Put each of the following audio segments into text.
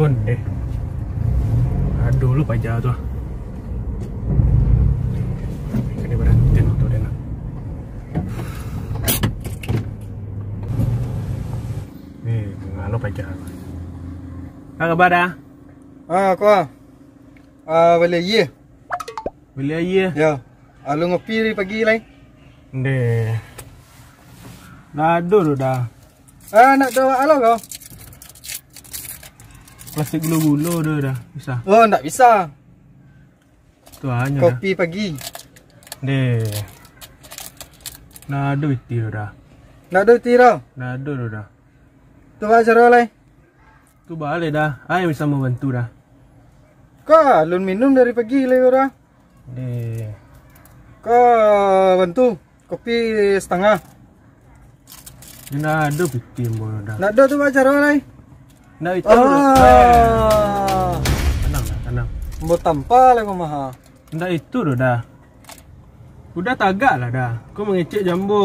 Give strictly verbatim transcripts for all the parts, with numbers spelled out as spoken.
Pun deh. Aduh, lu paja tu ah. Kena berhenti tu deh nak. Eh, ngalo paja. Apa kabar dah? Ah, kau. Ah, balik ye. Bali aia. Yo. Alun ngopi dari pagi lai. Ndeh. Ndak ado doh dah. Ah, nak doa lo ko? Plastik gulo-gulo doh dah. Bisa. Oh, ndak bisa. Tu hanyo dah. Kopi pagi. Ndeh. Ndak ado iti doh dah. Ndak ado iti doh. Ndak ado doh dah. Tu baa caro lai? Tu baa lai dah. Ai bisa mambantu dah. Ka, alun minum dari pagi lai ko dah. Deh. Ka bantu kopi satangah. Ndak ado pitih ambo dah. Ndak ado tu baa caro lai. Ndak itu. Ah. Tanang lah, tanang. Ambo tampa lai ko maha. Ndak itu doh dah. Udah tagak lah dah. Ko mangecek jo ambo.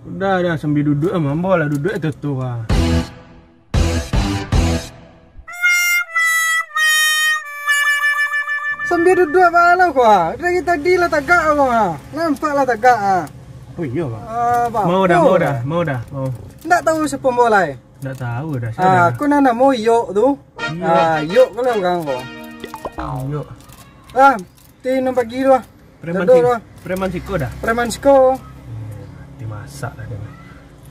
Udah dah, sambia duduak ambo lah, duduak tu tu ah. Sambia duduak baa lah ko ah. Dari tadi lah tagak ko ah. Nampak lah tagak ah. Oh iyo, Bang. Ah, mau dah, mau dah, mau dah, mau. Ndak tahu sia ambo lai. Ndak tahu dah, sia ah, dah. Ko nan namo Yok tu. Yok. Ah, Yok ko lah urang ko. Yok. Ah, ti nan pagi tu ah. Preman si-, preman siko dah. Preman siko. Eh, mati masak dah dia.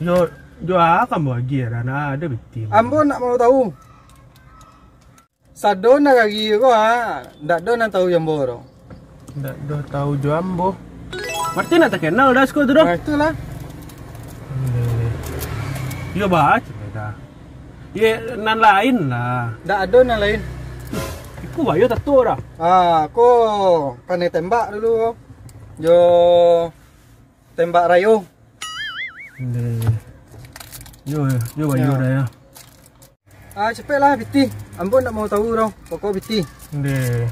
Yo, jo a ka ambo agiah dah, ndak ado pitih. Ambo ndak mau tahu. Sado nagari ko ha, ndak ado nan tahu jo ambo doh. Ndak ado tahu jo ambo. Berarti ndak takenal dah siko tu doh. Nah, itulah. Yo, baco dah. Ye, nan lain lah. Ndak ado nan lain. Iko bayo tato dah. Ah, ko kanai tembak dulu. Jo tembak rayo. Ndeh. Yo, yo bayo dah ya. Ah, capek lah pitih. Ambo ndak mau tahu doh. Pokok pitih. Ndeh.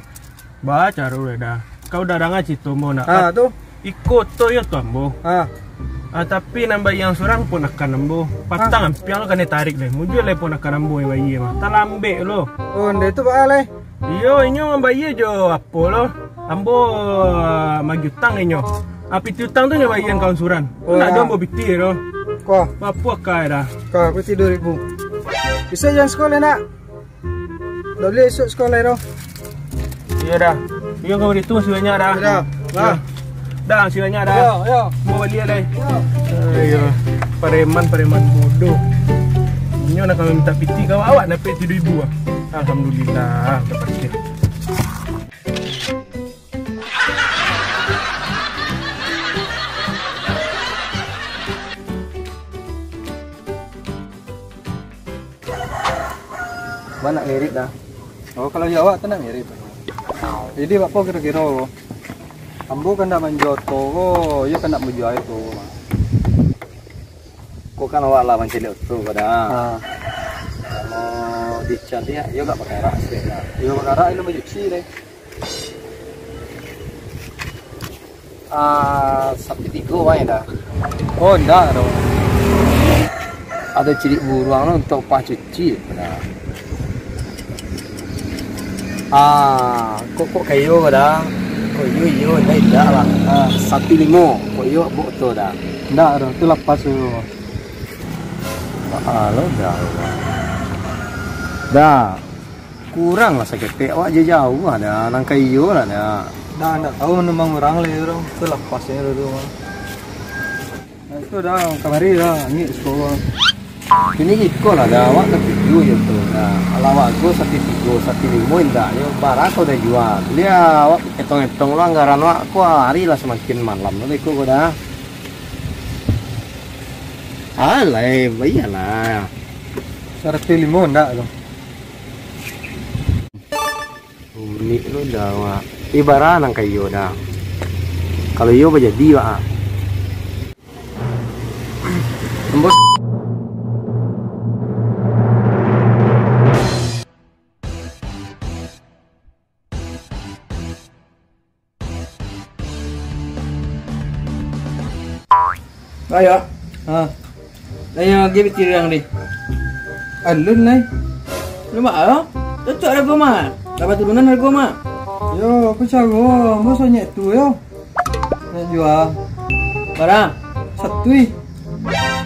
Ba caro dah. Kau dah danga carito ambo nak? Ah, tu. Iko tu yo tu ambo. Ah. Ah, tapi nan bayi ang surang ponakan ambo. Patang ampiang lo kanai tarik deh. Mujua lai ponakan ambo yang bayi mah. Talambek lo. Oh, ndeh tu baa lai. Iyo, inyo mambayia jo apo lo. Ambo, ah, magiah utang inyo. Ah, pitih utang tu nyo bayian kawan surang. Oh, ndak ado ambo pitih doh. Ko. Apo akai dah? Ko, aku tigo ribu. Bisa jan sekolah nak? Ndak buliah esok sekolah doh. Iyo dah. Iyo, kalau itu masih banyak dah. Iyo dah. Iyo. Dah, masih banyak dah. Iyo, iyo. Mau balik dah. Iyo. Iyo. Pareman, pareman bodoh. Inyo nak kami minta pitih kau, awak dapat tigo ribu ah. Alhamdulillah, dapat pitih. Ba nak mirip dah. Oh, kalau di awak tu nak mirip. Jadi, baa kiro-kiro? Ambo kandak manjua oto ko, iyo kandak manjua oto ko. Ko kan awak lah mancaliak oto ko dah. Ha. Kalau dicaliak, iyo agak bakarak sikik lah. Iyo bakarak, iyo bacuci deh. Ah, sapi tigo wae dah. Oh, ndak doh. Ado ciriak buruang tu untuak upah cuci. Nah. Ah, kok, kok kayo ko dah. Kok iyo, iyo, ndak, indak lah. Ah, sapi limo. Kok iyo, bok tu dah. Ndak doh, tu lapas tu. Ah, lo dah. Dah. Kurang lah saketek, awak jauah lah dah, nan ka iyo lah dah. Dah, ndak tahu mano urang lai tu, tu lapasnyo dulu mah. Nah, itu dah, kamari dah, angik siko. Kini iko lah dah, awak katigo je tu dah. Alah awak ko sapi tigo, sapi limo indak, yo bara kau dah jua. Liah, awak etong-etong lo anggaran awak ko, hari lah samakin malam lo iko ko dah. Alai, bayalah. Saratuih limo ndak tu? Unik lo dah, Wak. Ibarat nan ka iyo dah. Kalau iyo bajadi, Wak. Ambo Ayo. Ha. Tanyo lagi pitih urang tadi. Alun lai. Nampak, yo? Cocok harga mah. Dapat turunan harga mah. Yo, aku caro, ambo sanyek tu, yo. Nak jua. Bara? Satui.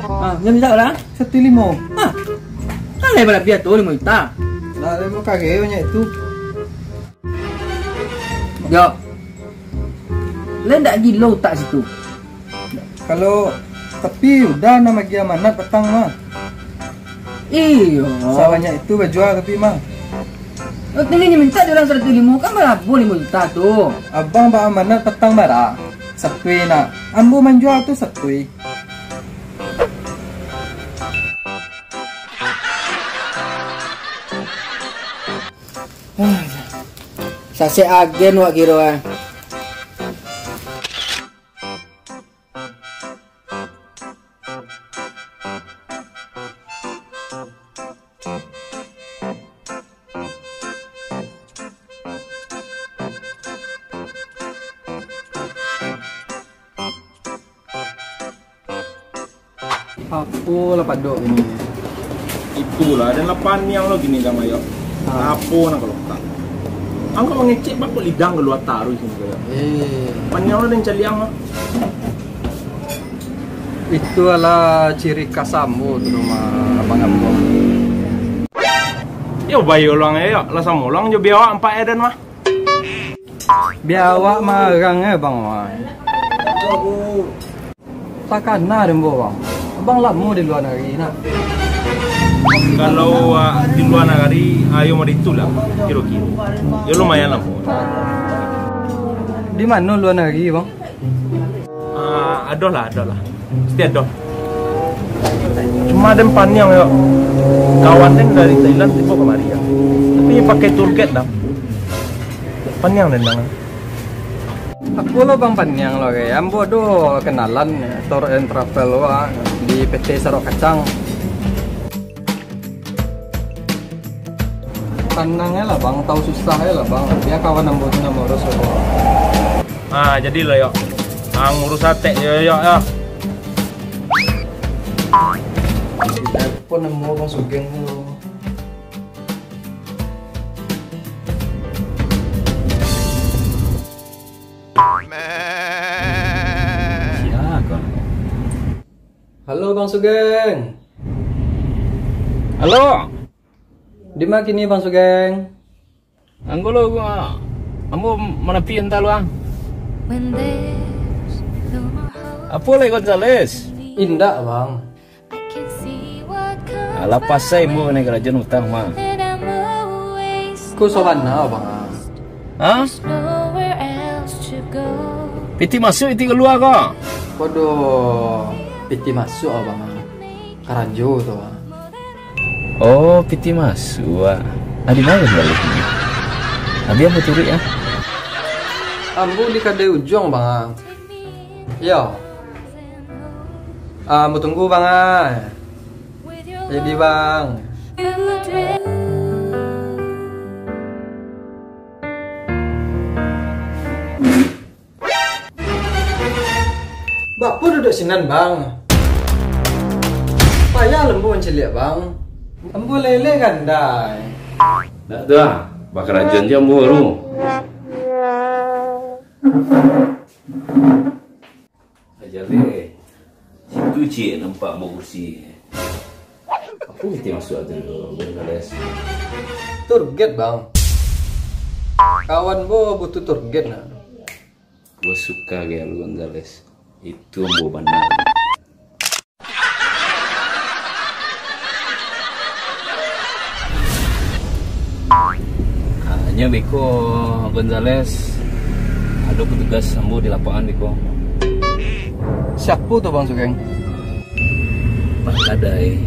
Ah, nyo mintak bara? Satui limo. Ah. Kan lai balabiah tu limo juta. Lah, limo kare banyak tu. Yo. Lai ndak gilo utak situ. Kalau tapi udah nak bagi amanat patang mah. Iyo. Sabanyak itu bajua tapi mah. Oh, tinggi nyo mintak di urang saratus limo, kan barapo limo juta tu? Abang baamanat patang bara. Satui nak. Ambo manjua tu satui. Sasek agen wak kiro, eh. Apo lah padok ini? Itulah, dan lah paniang lo gini, Kang Mayok. Ah. Apo nak kalau tak? Angkau mangecek bako lidang kalua taruih sini, Kang Mayok. Eh. Paniang lo dan caliang lo. Itu adalah ciri khas ambo tu, rumah abang ambo. Yo, bayo luang, yo. Lah samo luang jo biawak ampak ya, dan mah. Biawak marang, eh, bang, wai. Takana den, bang. Abang lamo di lua nagari, nah. Kalau, ah, di lua nagari, ayo mah itulah, kiro-kiro. Yo, lumayan lamo. Di mano lua nagari, bang? Ah, adoh lah, adoh lah. Mesti adoh. Cuma den paniang yo. Kawan den dari Thailand tibo kamari yo. Tapi pakai tour guide dah. Paniang den dang. Apo lo bang paniang lo, kayak ambo do kenalan tour and travel lo, ah, di P T Sarok Kacang. Tanang aja lah bang, tahu susah aja lah bang. Biar kawan ambo tu namo urus lo. Ah, jadi lo yo. Ang urus atek yo, yo, yo. Pun namo bang Sugeng tu. Sia ko? Halo, Bang Sugeng. Halo. Dima kini, Bang Sugeng? Anggo lo, ah, ambo manapi antah lo, ah. Apo lai Gonzales? Indak, Bang. Alah, pasai ambo nai karajo utang, mah. Ko sabana, Bang. Hah? Piti masuak, piti kalua ko? Waduh, piti masuak, Bang. Karajo tu, Bang. Oh, piti masuak. Ah, di mano balik ni? Abi ambo turuik, ah. Ambo di kadai ujuang, Bang. Iyo. Ah, ambo tunggu, Bang, ah. Jadi, Bang. Baa duduak sinan, Bang? Payah ambo mancaliak, Bang. Ambo lele gandai. Ndak tu ah, bakarajoan jo ambo baru. Aja leh. Situ ciek nampak ambo kursi. Apo piti masuak tu, Gonzales? Tour guide, Bang. Kawan ambo butuh tour guide nah. Gua suka gaya lu, Gonzales. Itu ambo bana. Ah, nyo beko, Gonzales. Ado petugas ambo di lapangan beko. Siapo tu, Bang Sugeng? Pak Kadai.